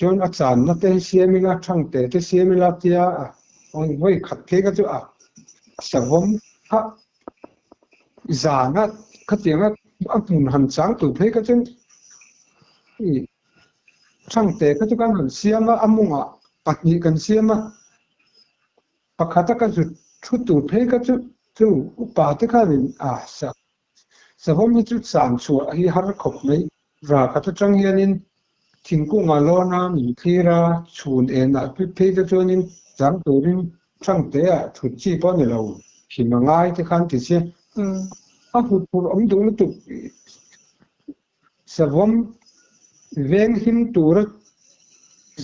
chuan a channa te hi siam ila thangte te siam ila tia vawi khat phei kha chu a savawm kha Zana khatianga a hmun han chang tur phei kha chuan i Thangte kha chu kan han siam a, a mawngah pahnih kan siam a, pakhata ka zut thu tur phei kha chu chu upa te khanin a savawm hi chu chang chhuah hi har khawp mai. Ra khat atang hianin thingkungah lawn a min thlir a, chhun enah phei te chuanin chang turin Thangtea thut chi pawh a ni lo, him a ngai te khan ti che. A hut phurh awm duh lutuk savawm veng him tura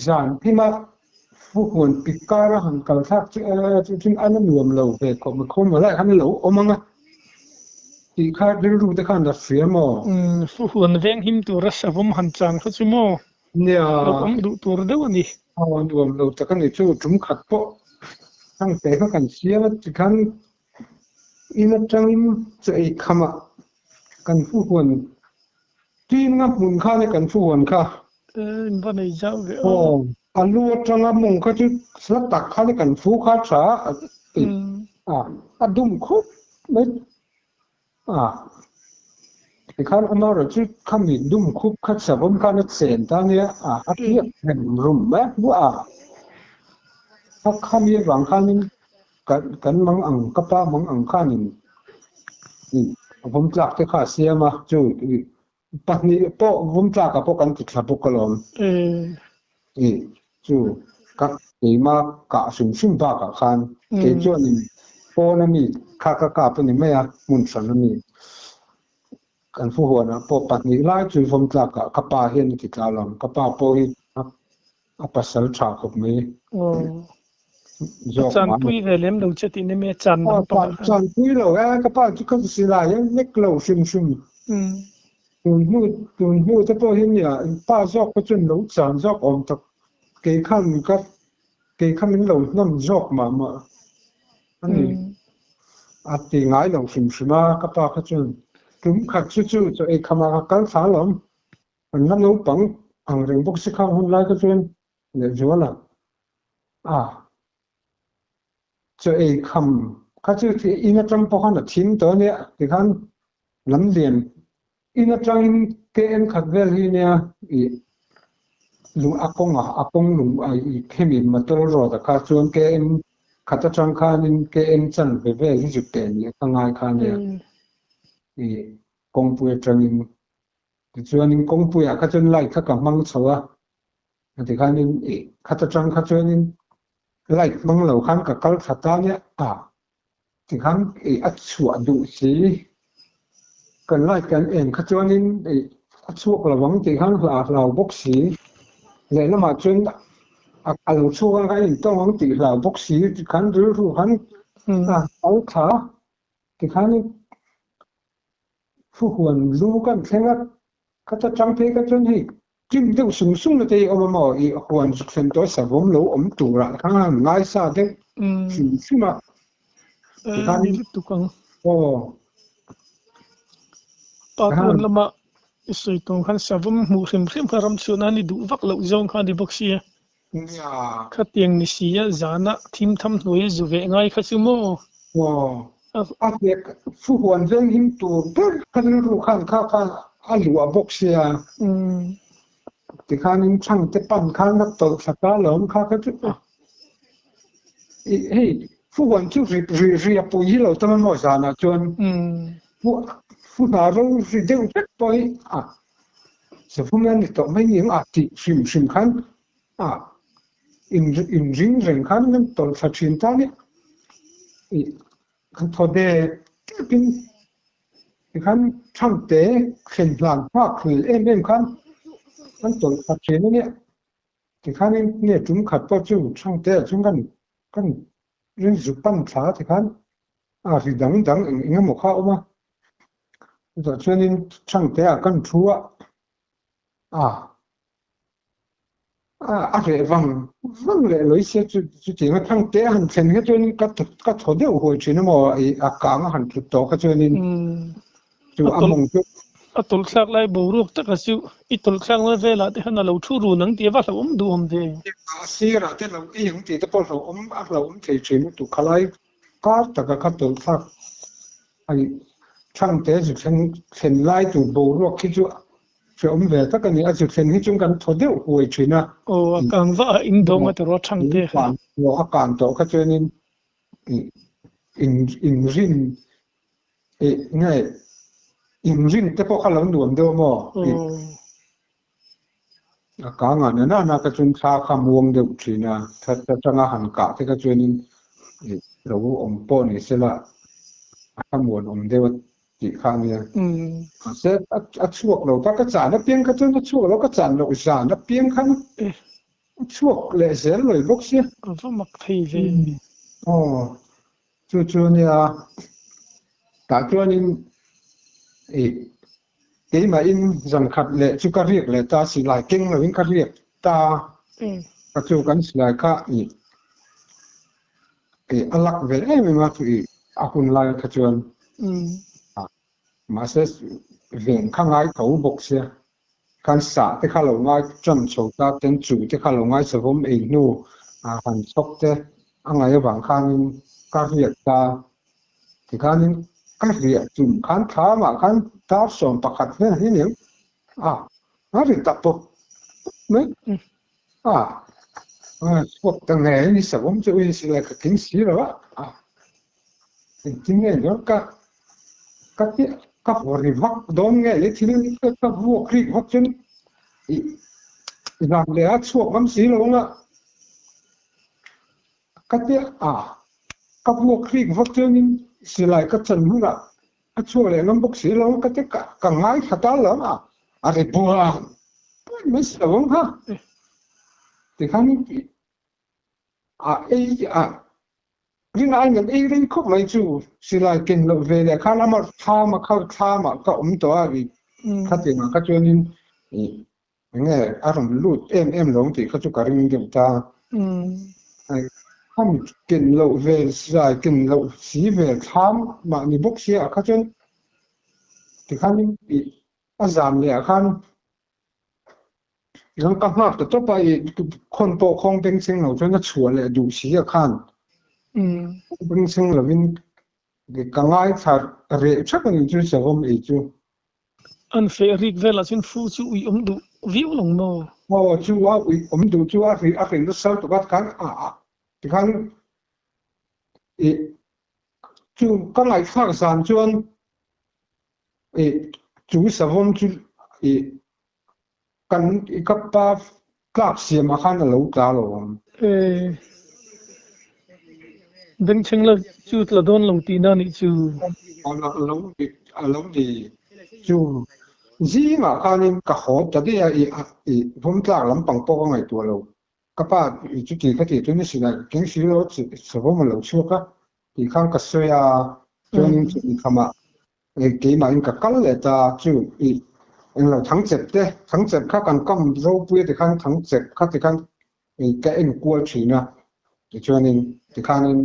zan thima fuhuan pik kara han kal thlak chu chu a la nuam lo ve khawp mai, khawm lai khan a lo awm ang a tih kha rilru te khan a hria maw? Fuhuan veng him tura savawm han chang kha chu maw? Nia. Lo awm duh tur deuh a ni. Aw nuam lo tak a ni chu tum khat pawh thangte kha kan siam a tikhan in atangin chaw ei khamah kan fuhuan tinga hmun khan e kan fuhuan kha. In va nei zau ve aw. Aw a lu atanga mawng kha chu hla tak khan e kan fu kha tha a a dum khup mai. A tikhan amaherawh chu khami dum khup kha savawm khan a chen ta nia a a tliak hem rum mai a hmuh a a khami avang khanin kan kan mang ang ka pa mang ang khanin ih vawm tlak te kha a siam a chu ih pahnih pawh vawm tlakah pawh kan ti thla bawk alawm ih chu ka keima kah hrim hrim bakah khan kei chuanin pawn a mi kha ka kap a ni mai a hmun hran a mi kan fuhuanah pawh pahnih lai chu vawm tlakah ka pa hian a ti tla lo ka pa pawh hi a pasal tha khawp mai zawk mah Chanpui ve lem lo che tih ni mai a chan lampang ah khan. Chanpui lo e ka pa chu ka silai a nek lo hrim hrim. Tun hnu tun hnu te pawh hi nia pa zawk pawh chuan lo chan zawk awm tak kei khan ka kei kha min lo hnam zawk mah mah a ni. A ti ngai lo hrim hrim a ka pa kha chuan tum khat chu chu chaw ei kham ah ka kal thla alawm. An la naupang ang reng bawk si khang hun lai kha chuan lehzuala a chaw ei kham kha chu in atang pawh khan a thim tawh a nia tikhan lam lian in atangin KM khat vel hi nia ih lung a kawng a a kawng lung a ih khemi motor road ah kha chuan KM khat atang khanin KM chan ve vel hi zuk teh nia ka ngai kha nia ih kawngpui atangin tichuanin kawngpuiah kha chuan light kha ka hmang chho a. Tikhanin ih khat atang kha chuanin light hmang lo khan ka kal thla ta nia a tikhan ih a chhuah duh si kan light kan en kha chuanin ih a chhuak lo ang tih khan hla hlau bawk si lehlamah chuan a lo chhuak ang kha a intawng ang tih hlau bawk si tikhan rilru khan a kal thla tikhanin. Fu huan lu kan thleng a, khata tang phei kha chuan hei kim deuh sung sung na te hi awm a maw i huan zuk thlen tawh savawm lo awm turah khan a han ngaisa deuh hrim hrim a. Tikhan ni lutuk ang. Aw. Pa tuan lama i sawi tawng khan savawm hmuh hrim hrim kha ram chhuahna ni duh vak loh zawng kha a ni bawk sia. Nia. Khatiang ni si a zana thim tham hnuaia zu veh ngai kha chu maw? Aw. A hlek fu huan veng him tur ber kha rilru khan kha kha a luah bawk sia. Tikhanin chhangte pan khan a tawlh thla ta lo ang kha kha chu a. Hei fu huan chu ri ri ri a pui hi lo tam a maw zanah chuan fu fu hna ro ri deuh vek pawh hi a savawm hian ni tawh mai ni ang a tih hrim hrim khan a in in ring reng khan kan tawlh thla thin ta nia ih kan thaw de tepin tikhan thangte thlen hlan nghak hlel em em khan kan tawlh thla thin a nia tikhanin nge tum khat pawh chu thangte ah chuan kan kan rin zuk pan thla tikhan a ri dang dang eng eng emaw kha a awm a chutah chuanin thangte ah kan thu a a a reh vang vang leh lawih sia chu chutiang a thangte a han thlen kha chuan ka ka thaw deuh huai thin emaw ih a kang a han tlut tawh kha chuanin chu a mawng chu a tawlh thlak lai boruak taka chu i tawlh thlak na velah te khan a lo thu run ang tih a va hlauhawm duh awm ve. A sirah te lo ei ang tih te pawh hlauhawm a hlauhawm thei thin lutuk khalai kar taka kha tawlh thlak a ih thangte zu thlen thlen lai tur boruak khi chu Hreawm ve tak a ni. A zu thlen hi chuan kan thaw deuh huai thin a. Aw, a kang vah a in dawng a tawrh a thang te kha. Aw, a kang tawh kha chuanin in in rin ih nge in rin te pawh kha lo nuam deuh a maw? A kang ah na na kha chuan thla kha muang deuh thin a, thla atanga han kah te kha chuanin lo awm pawh ni sela a thlamuan awm deuh a. tih kha a nia. Mahse a chhuak lo ta, ka chan apiang kha chuan a chhuak lo, ka chan loh zan apiang khan a chhuak leh zel lawi bawk sia. Ka va mak thei ve. Aw, chu chu a nia. Tah chuanin ih keimahin zan khat leh chu ka riak leh ta, silai keng loin ka riak ta. Ka chu kan silai kha ih ih a lak ve em em a chu ih a hun lai kha chuan mahse ven kha ngai tho bawk sia khan sah te kha lo ngai tan chho ta ten chu te kha lo ngai savawm ei hnu han chhawk te a ngaih avang khanin ka riak ta tikhanin ka riah tum khan thlamah khan dar 11 vel hi aniang a a ri tak bawk mai a chhuak ta ngei ni savawm chu in silai ka keng si lo a. Engtin nge ni ka ka ti ka haw ri vak dawn nge le thil ka ka vuak rik vak chuan ih zan leh a chhuak ngam si lo ang a ka ti a ka vuak rik vak chuanin silai ka chan hunah a chhuak leh ngam bawk si lo ang ka ti ka ka ngaithla ta lo ang a a ri buang buang mai si lo ang kha tikhan a ei a ringa a ngam ei rei khawp mai chu silai ken loh ve leh khan ama thlam a kha thlam ah ka awm tawh a ih khatiang ah kha chuanin ih enge a rawn lut em em lo ang tih kha chu ka ring deuh ta kham ken loh ve silai ken loh si ve thlam mahni bawk sia ah kha chuan tikhanin ih a zan leh ah khan Ram ka nghak ta tawp a, i khawn pawh khawng bengchheng lo chuan a chhuah leh duh si a khan bengchheng lovin ka ngaithla reh thak a nih chu savawm ei chu. An feh rik velah chuan fu chu ui awm duh viau lo maw? Aw chu a ui awm duh chu a ri a ri nasa lutuk a tikhan a tikhan i chu ka ngaihthlak zan chuan i chu savawm chu i Kan i ka pa tlak siamah khan a lo tla lo ang. Eh, bengchheng la chu tla dawn lo tihna nih chu. A lo ni, a lo ni chu. Zingah khanin ka haw ta daih a, i i vawm tlak lampang pawh ka ngaihtuah lo. Ka pa i chuti ka tih chuan i sinah keng si lo savawm a lo chhuak a tih khan ka sawi a, chuanin chawhni khamah. Keimahin ka kal leh ta chu i englo thangchep te, thangchep kha kan kam ropui a tikhan thangchep kha tikhan ka en kual thin a, tichuanin tikhanin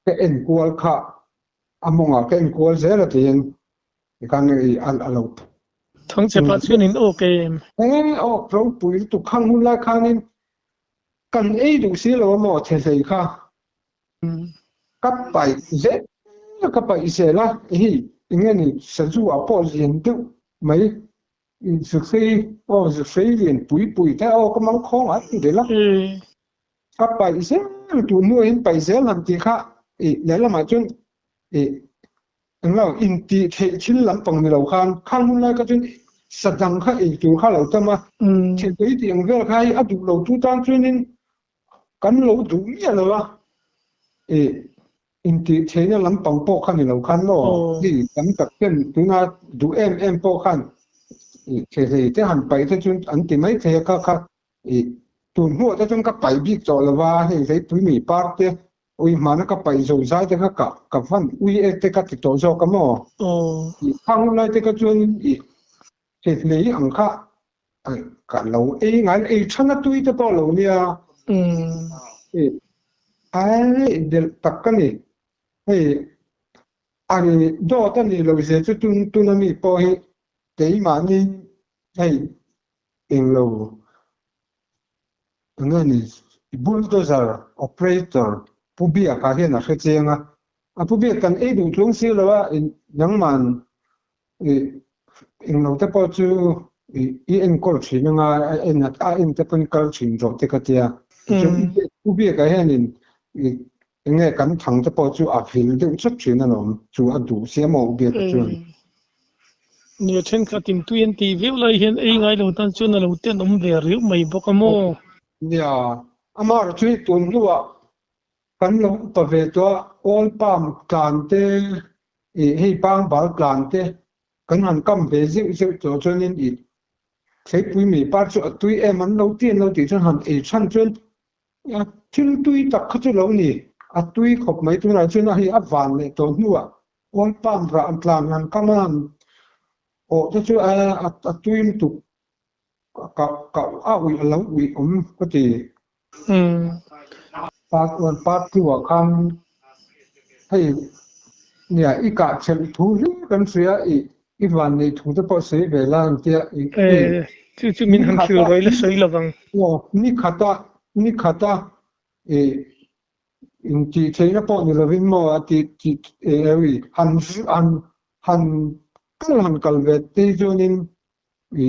ka en kual kha a mawngah ka en kual zel a tiin tikhan a lo Thangchepah chuanin awk em? E awk ropui lutuk khang hun lai khanin kan ei duh si lo a maw thehlei kha. Ka paih zel ka paih zel a, hei enge ni sazu ah pawh lian deuh mai zuhrei aw zuhrei lian pui pui te aw ka mang khawng a ni vel a. Ka paih zel tun hnuah hian paih zel han tih kha ih lehlamah chuan ih englo intih theih thil lampang ni lo khan khang hun lai kha chuan sadang kha ei tur kha a lo tam a, thiltui tih ang vel kha hei a duh lo tu tan chuanin Kan lo duh miah lo a, ih intih theihna lampang pawh kha ni lo khan maw, hei tam tak ten tuna duh em em pawh khan ih thehlei te han paih te chu an ti mai thei a, kha kha ih tun hnuah te chuan ka paih bik tawh lo va, hei Leipui mi par te ui hmana ka paih zo zai te kha ka ka van ui e te ka ti tawh zawk a maw, ih khang hun lai te kha chuan ih thehlei ang kha Ka lo ei ngai ei than a tui te pawh lo nia. Ai delh tak ka ni. Hei ani dawt a nih loh zia chu tun tun ami pawh hi keimahni hei englo enge ni bulldozer operator Pu Biaka hian a hre chiang a, a Pu Biak kan ei duh tlung si lo a nangman Englo te pawh chu i enkawl thin anga a en a en te pawhin kal thin rawh te ka tia. Tichuan U Biakah hianin enge kan thang te pawh chu a vil deuh chawt thin alawm chu a duh sia maw U Biaka chuan. Nia thenkhat in tui an tih viau lai hian ei ngai lo tan chuan a lo tenawm ve riau mai bawk a maw? Nia, amaherawh chu hei tun hnuah Kan lo upa ve tawh a, oil palm tlan te ih hei pangbal tlan te kan han kam ve zeuh zeuh tawh chuanin ih Thleipui mei par chu a tui em an lo ti an lo tih chuan han ei chhan chuan a thil tui tak kha chu lo ni, a tui khawp mai tunah chuan a hei a van leh tawh hnuah oil palm rah an tlan han kam a han awh te chu a tui lutuk ka ka a uih a lo uih awm ka ti. Part one part two ah khan hei nia i kah thelh thu hle kan hria i i van neih thu te pawh sawi ve la an tia i hei Chu chu min han thil rawih la sawi lovang. Aw ni khata ni khata i intih theihna pawh ni lovin maw a tih tih han han han kal han kal ve te chuanin I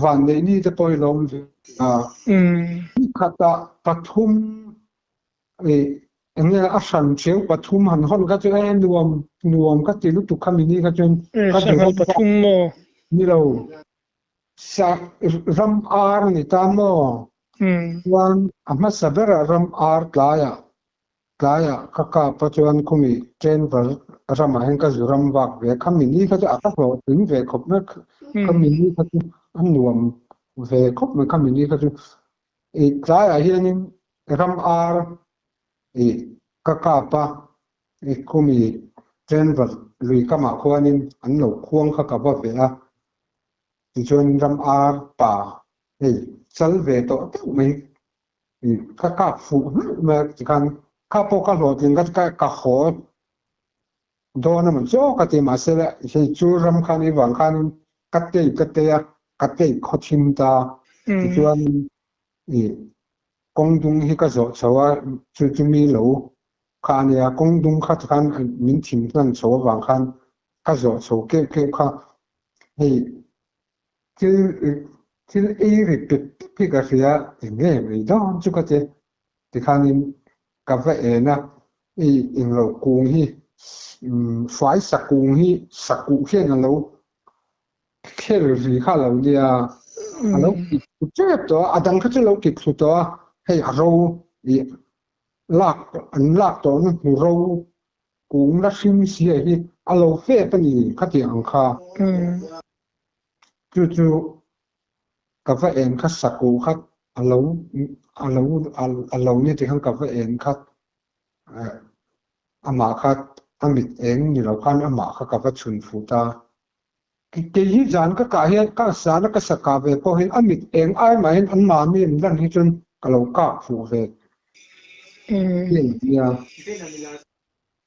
vanneih ni te pawh i lo awm ve a. Ni khatah pathum i enge a hran theu pathum han hawn kha chu e nuam nuam ka ti lutuk kha mini kha chuan ka duh vak pathum maw? Ni lo. Sa ram ar a ni ta maw? Chuan a hmasa berah ram ar tlaiah Tlaiah ka kap a chuan khumi Denver ramah hian ka zu ram vak ve a, khami ni kha chu a ka hlawhtling ve khawp mai, khami ni kha chu a nuam ve khawp mai khami ni kha chu. Ih tlaiah hianin ram ar ih ka kap a, ih khumi Denver lui kamah khuanin an lo khuang kha ka va ve a, tichuan ram ar pa hei chal ve tawh deuh mai. Ka kap fuh hlauh mai a tikhan kha pawh ka hlawhtling ka ka ka haw dawn a maw chaw ka ti mahse la hei chu ram khan i vang khan ka tei ka tei a ka tei khaw thim ta tichuan i kawng dung hi ka zawh chho a chu chu mi lo kha a nia kawng dung kha tikhan min thim hlan chho avang khan ka zawh chho keuh keuh kha hei Thil thil ei ri pep pep hi ka hria eng nge mai dawn chu ka ti. Tikhanin ka va en a, i englo kung hi hruai sakung hi sakuh hian a lo khel ri kha a lo nia, a lo kit thlu tep tawh a, a dang kha chu a lo kit thlu tawh a, hei a ro i lak an lak tawhna hnu ro kung la hring si a hi a lo fep a ni khatiang ang kha. Chu chu ka va en kha sakuh kha a lo a lo a lo ni tih khan ka va en kha amah kha A mit eng ni lo khan amah kha ka va chhun fuh ta. Kei hi zan ka kah hian ka zana ka sa kah ve pawh hian a mit eng ai mahin an mahni an lan hi chuan ka lo kah fuh ve em nia.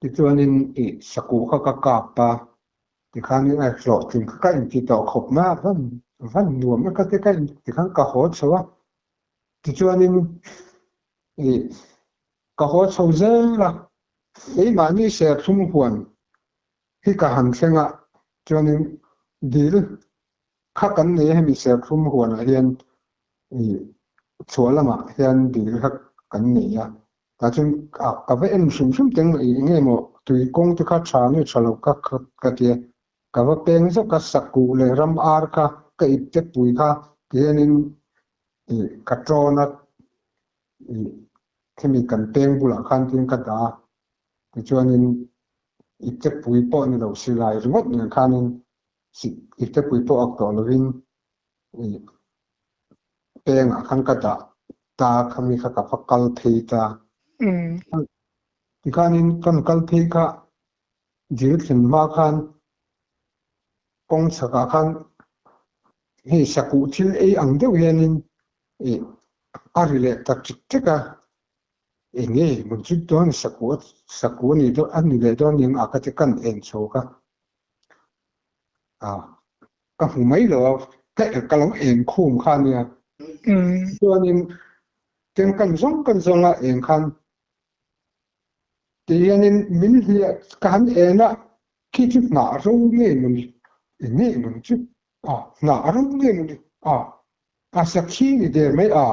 Tichuanin i sakuh kha ka kap a, tikhanin a hlawhtling kha ka inti tawh khawp mai a, van van nuam e ka ti ka tikhan ka haw chho a. Tichuanin i ka haw chho zel a, keimahni serthlum huan hi ka han thleng a, chuanin dil kha kan nei a hemi serthlum huanah hian i chhuah lamah hian dil kha kan nei a, tah chuan ka va en hrim hrim teng i eng nge maw tui kawng te kha tha nge tha lo ka ka ti a, ka va peng zawk a sakuh leh ram ar kha ka ip te pui kha tihianin i ka tawn a i khemi kan peng bulah khan tin ka dah a tichuanin iptepui pawh ni lo silai ringawt nen khanin iptepui pawh ak tawh lovin i pengah khan ka dah ta khami kha ka va kal phei ta. Tikhanin kan kal phei kha dil thlen hma khan kawng chhakah khan hei sakuh thil ei ang deuh hianin i a ri leh ta ṭik ṭek a. Eng nge mun chu dawn sakuh sakuh a nih dawn a ni leh dawn eng a ka ti kan en chho ka a ka hmu mai lo a ka ka lo en khum kha nia chuanin chen kan zawng kan zawng a eng khan ti hianin min hliah ka han en a khi chu hnah ro nge mawni eng nge mawni chu a hnah ro nge mawni a a sakhi ni der mai a.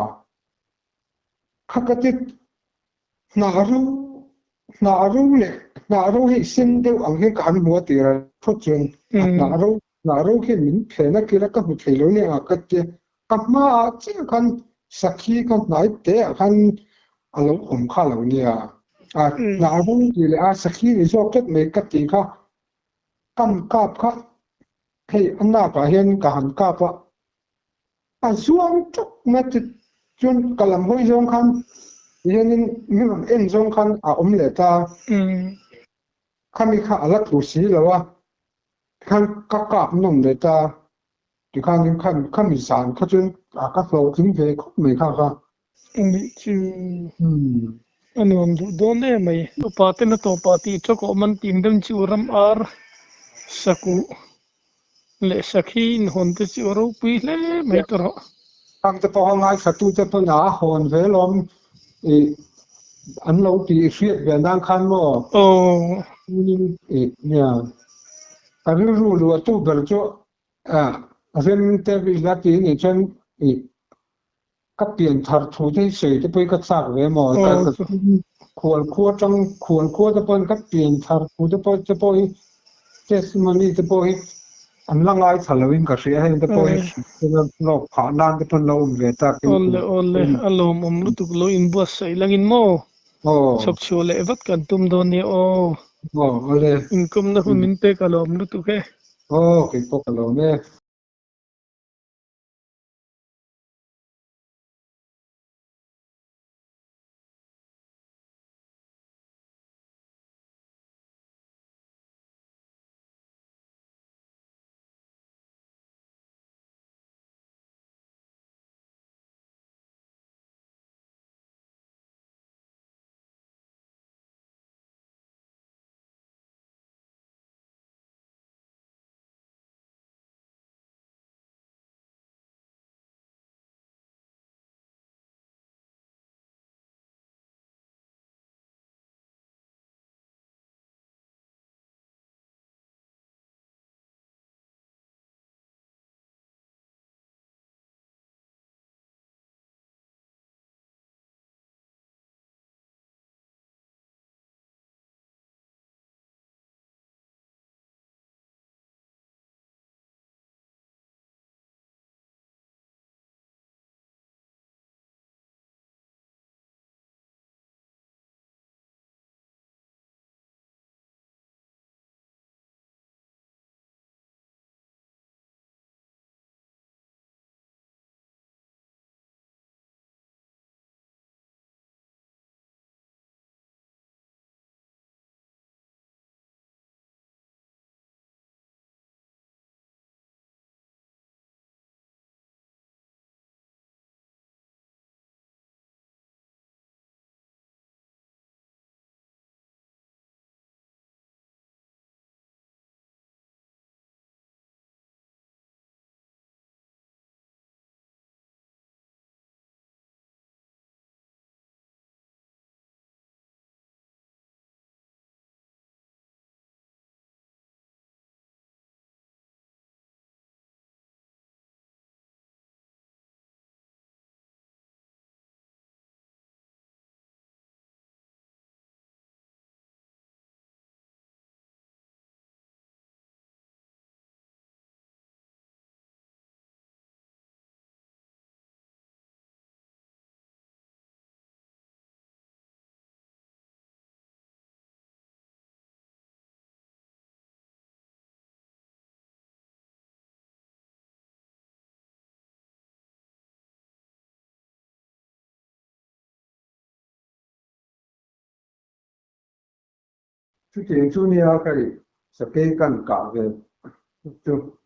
Kha ka ti hnah ro hnah ro leh hnah ro hi sen deuh ang hian ka han hmu a tir a phawt chuan a hnah ro hnah ro hian min phen a kila ka hmu thei lo nia ka tia ka hmaah chiah khan sakhi kha hnai te ah khan a lo awm kha lo nia a hnah ro tih leh a sakhi ni zawk tlat mai ka tih kha kan kap kha hei a nak ah hian ka han kap a. A zuang tawk mai ti chuan ka lam hawi zawng khan hianin min rawn en zawng khan a awm leh ta. Khami kha a la tlu si lo a, tikhan ka kap nawm leh ta. Tikhanin khan khami zan kha chuan a ka hlawhtling ve khawp mai kha kha. Anih chu a nuam duh dawn em mai. Upa ten a tawpah tih tawk awm an tin deuh chu ram ar sakuh leh sakhi inhawn te chu a ropui hle mai ta rawh. Khang te pawh a ngaithla tu te pawn a hawn ve lawm i an lo tih i hriat ve nan khan maw? Aw. I nia ka rilru luah tu ber chu rem te ila ti nih chuan i Ka pian thar thu te hi sawi te pawh hi ka chak ve maw? Khual khua atang khual khua te pawhin ka pian thar thu te pawh te pawh hi testimony te pawh hi an la ngaithla loin ka hria heng te pawh hi hlawk phah nan te pawh an lo awm ve tak in. Awle awle a lawmawm lutuk lo inbuatsaih langin maw? Chhawp chhuah leh vat kan tum dawn nia aw. Aw awle. Inkawmna hun min pek a lawm lutuk e. Aw keipawh ka lawm e. Chutiang chu nia ka ih sakei kan kah ve chu.